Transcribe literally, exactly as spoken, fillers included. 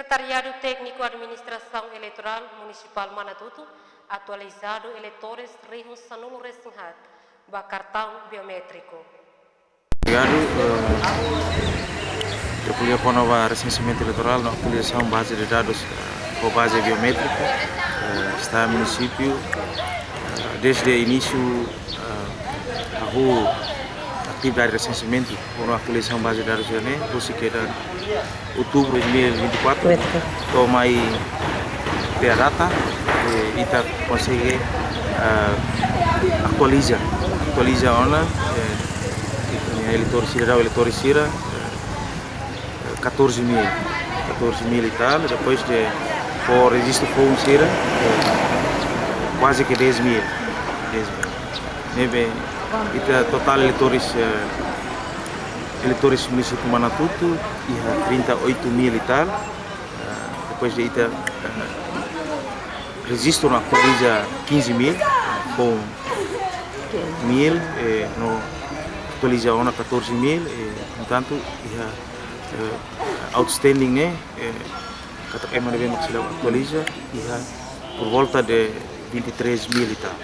Sekretariadu Tékniku Administrasaun Eleitorál Munisipál Manatuto atualizadu eleitores rihun sanulu-resin-haat ba kartaun biométriku. Obrigadu. Eh, ita ko'alia kona-ba resenseamentu eleitorál no atualizasaun baze de dadus, eh, ho baze biométriku, eh, ita munisípiu, eh, dezde inísiu, eh, hahú atividade resenseamentu, ho atualizasaun baze de dadus ne'e, husi kedas outubru dois mil e vinte e quatro, Betul. To'o mai tiha data, eh, ita konsege, eh, atualiza, atualiza ona, eh, eleitór sira, eleitór sira, eh, catorze mil, catorze mil e tal, depois de, ho rejistu foun sira, eh, kuaze ke dez mil, dez mil. Ne'ebé ita totál eleitores, eh, eleitores munisípiu Manatuto iha trinta e oito mil e tal. Eh, depois de ita, eh, rejistu no atualiza quinze mil, foun mil, eh, no atualiza ona catorze mil, eh, portantu iha, eh, outstanding ne'e, eh, katak ema ne'ebé mak seidauk atualiza iha por volta de vinte e três mil e tal.